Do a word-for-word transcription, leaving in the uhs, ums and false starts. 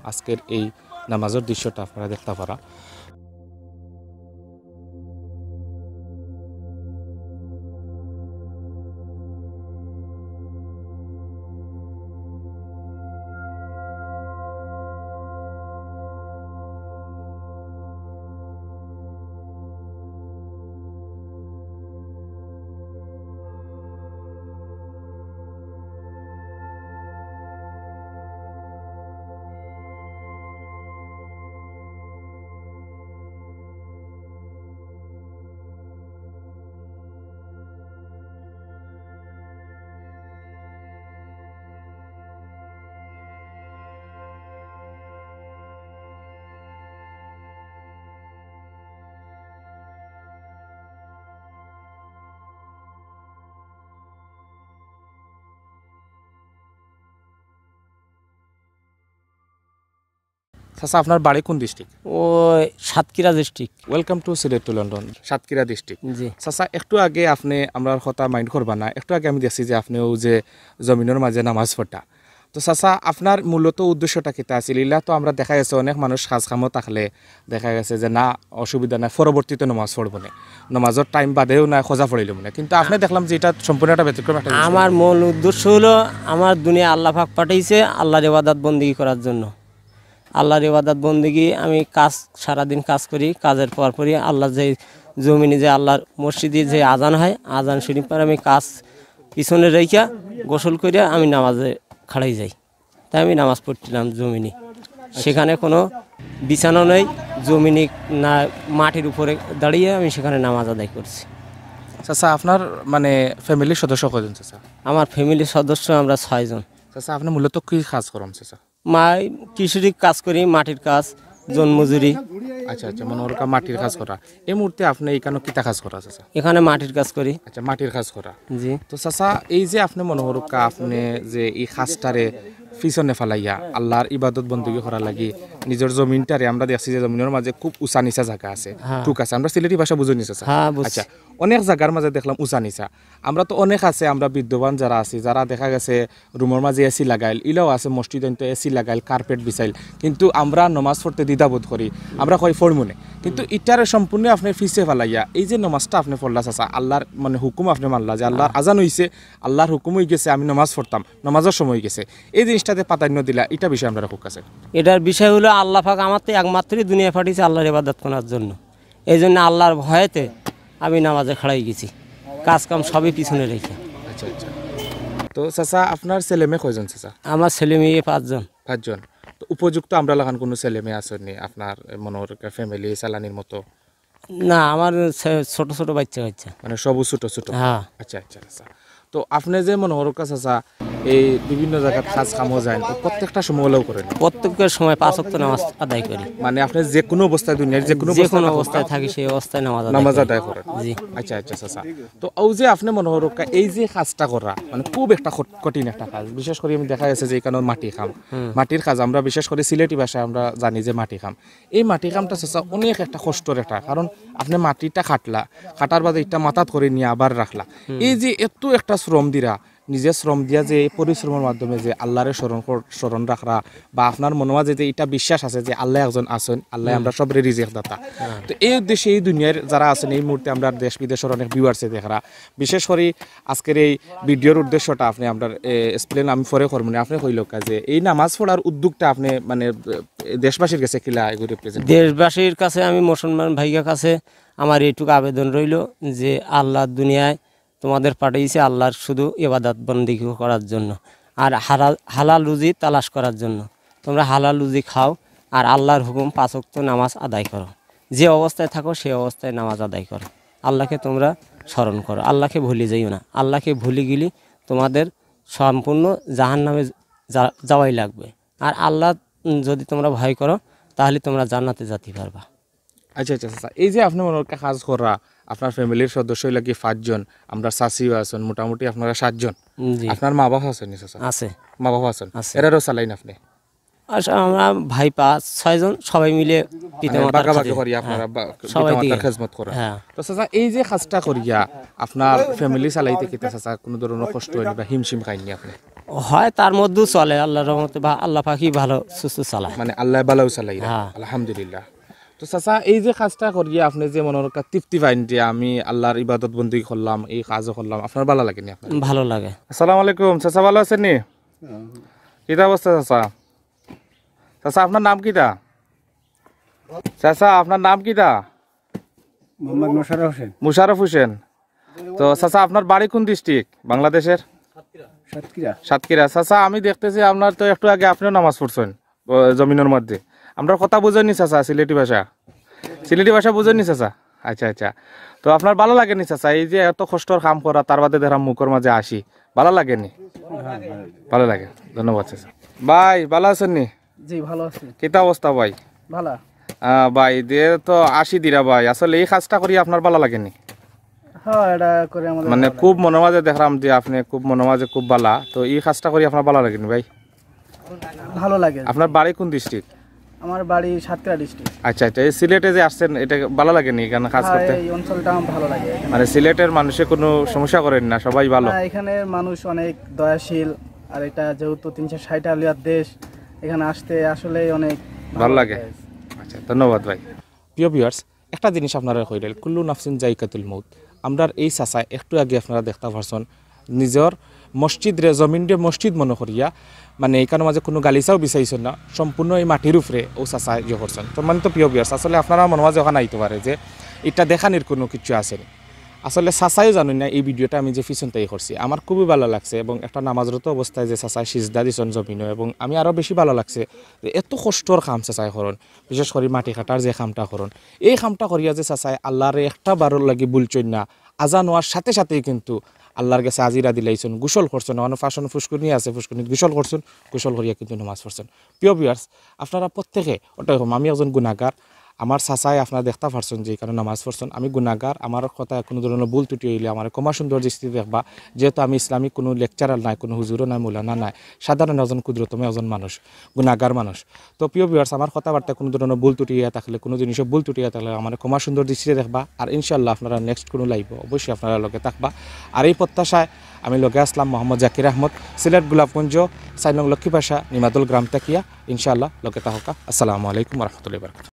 আজকের এই নামাজর দৃশ্যটা আপনারা দেখতা পারা। চাচা, আপনার বাড়ি কোন ডিস্ট্রিক্ট? ওই Satkhira district. Welcome to Sylhet to London, Satkhira district. জি। চাচা, একটু আগে আপনি আমরার কথা মাইন্ড করবা না, একটু আগে আমি দেখছি যে আপনি ও যে জমিনর মাঝে নামাজ পড়তা। তো চাচা, আপনার মূলত উদ্দেশ্যটা কিতা আছিল? ইলা তো আমরা দেখা গেছে অনেক মানুষ কাজ কামো থাকলে দেখা গেছে যে না, অসুবিধা নাই, পরবর্তীতে নামাজ পড়বো না, নামাজর টাইম বাদেও না, খোঁজা পড়িল মনে। কিন্তু আপনি দেখলাম যে এটা সম্পূর্ণ একটা ব্যতিক্রম একটা জিনিস। আমার মূল উদ্দেশ্য হলো আমার দুনিয়া আল্লাহ পাক পাঠাইছে আল্লাহর ইবাদত বন্দেগী করার জন্য। আল্লাহর ইবাদত বন্দেগী, আমি কাজ, সারাদিন কাজ করি, কাজের পর পরই আল্লাহর যে জমিনে যে আল্লাহর মসজিদে যে আজান হয়, আজান শরীফ পরে আমি কাজ পিছনে রেখা গোসল করিয়া আমি নামাজে খাড়াই যাই। তাই আমি নামাজ পড়ছিলাম জমিনে, সেখানে কোনো বিছানা নেই, জমিনে না, মাটির উপরে দাঁড়িয়ে আমি সেখানে নামাজ আদায় করছি। চাচা, আপনার মানে ফ্যামিলির সদস্য কয়জন চাচা? আমার ফ্যামিলির সদস্য আমরা ছয়জন। চাচা, আপনি মূলত কি কাজ করেন চাচা? মা কৃষির কাজ করি, মাটির কাজ, জন মজুরি। আচ্ছা আচ্ছা, মনে হয় মাটির কাজ করা। এই মুহূর্তে আপনি এখানে কিতা কাজ করা চাচা? এখানে মাটির কাজ করি। আচ্ছা, মাটির কাজ করা। জি। তো চাচা, এই যে আপনি মনে করুক্কা, আপনি যে এই কাজটারে পিছনে ফালাইয়া আল্লাহর ইবাদত বন্দেগী করার লাগি নিজের জমিনটারে, আমরা দেখছি যে জমিনের মাঝে খুব উঁচা নিচা জায়গা আছে, হ্যাঁ। ঠিক আছে, আমরা সিলেটি ভাষা বুঝি নি চাচা? হ্যাঁ, বুঝছি। আচ্ছা, অনেক জায়গার মাঝে দেখলাম উঁচা নিচা। আমরা তো অনেক আছে, আমরা বিদ্যমান যারা আছি, যারা দেখা গেছে রুমর মাঝে এসি লাগাইল, ইলাও আছে মসজিদ অন্ত এসি লাগাইল, কার্পেট বিছাইল, কিন্তু আমরা নমাজ পড়তে দ্বিধাবোধ করি, আমরা কই পড়মু নে। কিন্তু ইটারে সম্পূর্ণ আপনি পিছে ফালাইয়া এই যে নমাজটা আপনি পড়লা চাচা, আল্লাহর মানে হুকুম আপনি মানলা যে আল্লাহর আজান হইছে, আল্লাহর হুকুম হয়ে গেছে, আমি নমাজ পড়তাম, নমাজের সময় হয়ে গেছে, এই জিনিসটাতে প্রাধান্য দিলা, এটা বিষয়ে আমরা খুব কাছে। এটার বিষয় হলো আল্লাহ পাক আমার তো একমাত্রই দুনিয়া পাঠিয়েছে আল্লাহর ইবাদত করার জন্য। এই জন্য আল্লাহর ভয়েতে আমি নামাজে খাড়াই গেছি, কাজ কাম সবই পিছনে রেখে। আচ্ছা আচ্ছা। তো চাচা, আপনার ছেলে মেয়ে কয়জন চাচা? আমার ছেলে মেয়ে পাঁচজন। পাঁচজন। তো উপযুক্ত আমরা লাখান কোনো ছেলে মেয়ে আছেনি আপনার মনে হয় ফ্যামিলি চালানির মতো? না, আমার ছে-, ছোট ছোট বাচ্চা কাচ্চা। মানে সব ছোট ছোট? হ্যাঁ। আচ্ছা আচ্ছা আচ্ছা। তো আপনি যে মনে করুক্কা চাচা, এই বিভিন্ন জায়গার কাজ কামও যায়, তো প্রত্যেকটা সময় ওলাও করেন? প্রত্যেকের সময় পাঁচ ওয়াক্ত নামাজ আদায় করি। মানে আপনি যে কোনো অবস্থায়, দুনিয়ার যে কোনো যে অবস্থায় কোনো থাকুন, অবস্থায় থাকি, সেই অবস্থায় নামাজ আদায় নামাজ করি। আদায় করেন? জি। আচ্ছা আচ্ছা চাচা। তো ও যে আপনি মনে করুক্কা, এই যে কাজটা করা মানে খুব একটা কঠ-, কঠিন একটা কাজ। বিশেষ করে আমি দেখা গেছে যে এখানে মাটি কাম, হুম। মাটির কাজ আমরা বিশেষ করে সিলেটি ভাষায় আমরা জানি যে মাটি কাম। এই মাটি কামটা চাচা অনেক একটা কষ্টর একটা, কারণ আপনি মাটিটা কাটলা, কাটার বাদে এটা মাথাত করে নিয়ে আবার রাখলা। এই যে এত একটা শ্রম দিরা, নিজে শ্রম দিয়া যে এই পরিশ্রমের মাধ্যমে যে আল্লাহরে স্মরণ কর-, স্মরণ রাখরা, বা আপনার মনে মাঝে যে এটা বিশ্বাস আছে যে আল্লাহ একজন আছেন, আল্লাহ আমরা সবরে রিজিক দাতা। তো এই উদ্দেশ্যে এই দুনিয়ার যারা আছেন, এই মুহূর্তে আমরা দেশ বিদেশের অনেক ভিউয়ার্সে দেখরা, বিশেষ করে আজকের এই ভিডিওর উদ্দেশ্যটা আপনি আমরা এক্সপ্লেন আমি পরে করবো না। আপনি কইল যে এই নামাজ পড়ার উদ্যোগটা আপনি মানে এ, দেশবাসীর কাছে কিলা এগুলো রিপ্রেজেন্ট? দেশবাসীর কাছে আমি মুসলমান ভাইগা কাছে আমার এইটুকু আবেদন রইল যে আল্লাহর দুনিয়ায় তোমাদের পাঠাইছে আল্লাহর শুধু ইবাদত বন্দেগী করার জন্য, আর হালাল, হালাল রুজি তালাশ করার জন্য। তোমরা হালাল রুজি খাও, আর আল্লাহর হুকুম পাঁচ ওয়াক্ত নামাজ আদায় করো। যে অবস্থায় থাকো, সেই অবস্থায় নামাজ আদায় করো। আল্লাহকে তোমরা স্মরণ করো, আল্লাহকে ভুলে যাইও না। আল্লাহকে ভুলে গেলে তোমাদের সম্পূর্ণ জাহান্নামে যা-, যাওয়াই লাগবে। আর আল্লাহ যদি তোমরা ভয় করো, তাহলে তোমরা জান্নাতে যেতে পারবা। আচ্ছা আচ্ছা আচ্ছা, এই যে আপনি মনে হয় কাজ করা, আপনার ফ্যামিলির সদস্য লাগি পাঁচজন, আমরা চাচিও আছেন, মোটামুটি আপনারা সাতজন। জি। আপনার মা বাবা আছেন নি চাচা? আছে। মা বাবা আছেন? আছে। এরারও চালাইন আপনি? আচ্ছা, আমরা ভাই পাঁচ ছয়জন, সবাই মিলে মানে পিতামাতার ভাগাভাগি খাতিরে। করি আপনারা হ্যাঁ, বা-, সবাই পিতামাতার দিকে। খেদমত করেন। হ্যাঁ। তো চাচা, এই যে কাজটা করিয়া আপনার ফ্যামিলি চালাইতে কিতা চাচা কোনো ধরনের কষ্ট হয়নি বা হিমশিম খাইনি আপনি? হয়, তার মধ্যেও চলে, আল্লাহর রহমতে বা আল্লাহ পাকই ভালো সুস্থ চালায়। মানে আল্লাহ ভালাউ চালাইরা। হ্যাঁ। আলহামদুলিল্লাহ। তো চাচা, এই যে কাজটা করিয়া আপনে যে মনর কা-, তৃপ্তি পাইন যে আমি আল্লাহর ইবাদত বন্দেগি করলাম, এই কাজও করলাম, আপনার ভালা লাগেনি আপনার? ভালো লাগে। আসসালামু আলাইকুম চাচা, ভালা আছেন নি? কিতা অবস্থা চাচা? চাচা, আপনার নাম কিতা? চাচা, আপনার নাম কিতা? মোহাম্মদ মোশাররফ হোসেন। মুশাররফ হোসেন। তো চাচা, আপনার বাড়ি কোন ডিস্ট্রিক্ট বাংলাদেশের? সাতক্ষীরা। সাতক্ষীরা। চাচা, আমি দেখতেছি আপনার তো একটু আগে আপনেও নামাজ পড়ছেন, ও, জমিনর মধ্যে। আমরার কথা বুঝইন নি চাচা, সিলেটি ভাষা? সিলেটি ভাষা বুঝইন নি চাচা? আচ্ছা, আচ্ছা। তো আপনার ভালা লাগেনি চাচা, এই যে এত কষ্টর কাম করা, তার বাদে দেখরাম মুখর মাঝে হাসি, ভালা লাগেনি? ভালা লাগে। ধন্যবাদ চাচা। ভাই, ভালা আছেন নি? জি, ভালা আছি। কিতা অবস্থা ভাই? ভালা। আহ, ভাই, দে তো হাসি দিরা ভাই, আসলে এই কাজটা করি আপনার ভালা লাগেনি? হ্যাঁ, এটা করে আমাদের মানে ভালা খুব লাগে। মনর মাঝে দেখরাম যে আপনে খুব মনর মাঝে খুব ভালা, তো এই কাজটা করি আপনার ভালা লাগেনি ভাই? ভালো লাগে। আপনার বাড়ি কোন ডিস্ট্রিক্ট? আমার বাড়ি সাতক্ষীরা ডিস্ট্রিক্ট। আচ্ছা, আচ্ছা, এই সিলেটে যে আসছেন, এটা ভালা লাগেনি এখানে কাজ হ্যাঁ, করতে? এই অঞ্চলটা আমার ভালো লাগে এখানে। মানে সিলেটের মানুষে কোনো সমস্যা করেন না, সবাই ভালো? না, এখানের মানুষ অনেক দয়াশীল, আর এটা যেহেতু তিনশো ষাট আউলিয়ার দেশ, এখানে আসতে আসলেই অনেক ভালো ভালো লাগে। লাগে। আচ্ছা, ধন্যবাদ ভাই। প্রিয় ভিউয়ার্স, একটা জিনিস আপনারা কইরাম, কুল্লু নাফসিন জাইকাতুল মউত। আমরার এই চাচায় একটু আগে আপনারা দেখতা পারছন, নিজর মসজিদরে, জমিনরে মসজিদ মনো করিয়া, মানে, ইখানর মাঝে কোনো গালিচাও বিছাইছন না, সম্পূর্ণ এই মাটির উপরে অউ চাচায় ইয়ে করছন। সম্মানিত প্রিয় ভিউয়ার্স, আসলে আপনারা মনর মাঝে অখান আইতো পারে যে ইটা দেখানির কোনো কিছু আছে নি। আসলে চাচায়ও জানইন না এই ভিডিওটা আমি যে পিছন থাকি করছি। আমার খুবই ভালা লাগছে এবং একটা নামাজরত অবস্থায় যে চাচায় সিজদা দিছন জমিনো, এবং আমি আরও বেশি ভালা লাগছে যে এত কষ্টর কাম চাচায় করইন, বিশেষ করি মাটি কাটার যে কামটা করইন, এই কামটা করিয়া যে চাচায় আল্লাহরে একটা বারর লাগি ভুলছইন না, আজান অওয়ার সাথে সাথেই কিন্তু আল্লাহর গেছে হাজিরা দিলাইছন, গোসল করছন, অনো পাশন ফুসকুনি আছে, ফুসকুনিত গোসল করছন, গোসল করিয়া কিন্তু নামাজ পড়ছন। প্রিয় ভিউয়ার্স, আপনারা প্রত্যেকে ওটাই কম, আমি একজন গুনাগার, আমার চাচায় আপনারা দেখতা পারছন যে ইখানো নামাজ পড়ছন, আমি গুনাগার, আমার কথা কোনো ধরনের ভুল ত্রুটি অইলে আমারে ক্ষমা সুন্দর দৃষ্টিতে দেখবা, যেহেতু আমি ইসলামিক কোনো লেকচারার নায়, কোনো হুজুরও নায়, মৌলানা নায়, সাধারণ একজন ক্ষুদ্রতম একজন মানুষ, গুনাগার মানুষ। তো প্রিয় ভিউয়ার্স, আমার কথাবার্তা কোনো ধরনের ভুল ত্রুটি অইয়া থাকলে, কোনো জিনিসে ভুল ত্রুটি অইয়া থাকলে আমারে ক্ষমা সুন্দর দৃষ্টিতে দেখবা। আর ইনশাআল্লাহ আপনারা নেক্সট কোনো লাইভও অবশ্যই আপনারা লগে থাকবা। আর এই প্রত্যাশায় আমি লগে আছলাম মোহাম্মদ জাকির আহমদ, সিলেট গোলাপগঞ্জ, চার নং লক্ষ্মীপাশা, নিমাদল গ্রাম থাকিয়া। ইনশাআল্লাহ লগে থাকউক্কা। আসসালামু আলাইকুম ওয়া রাহমাতুল্লাহি ওয়া বারাকাতুহু।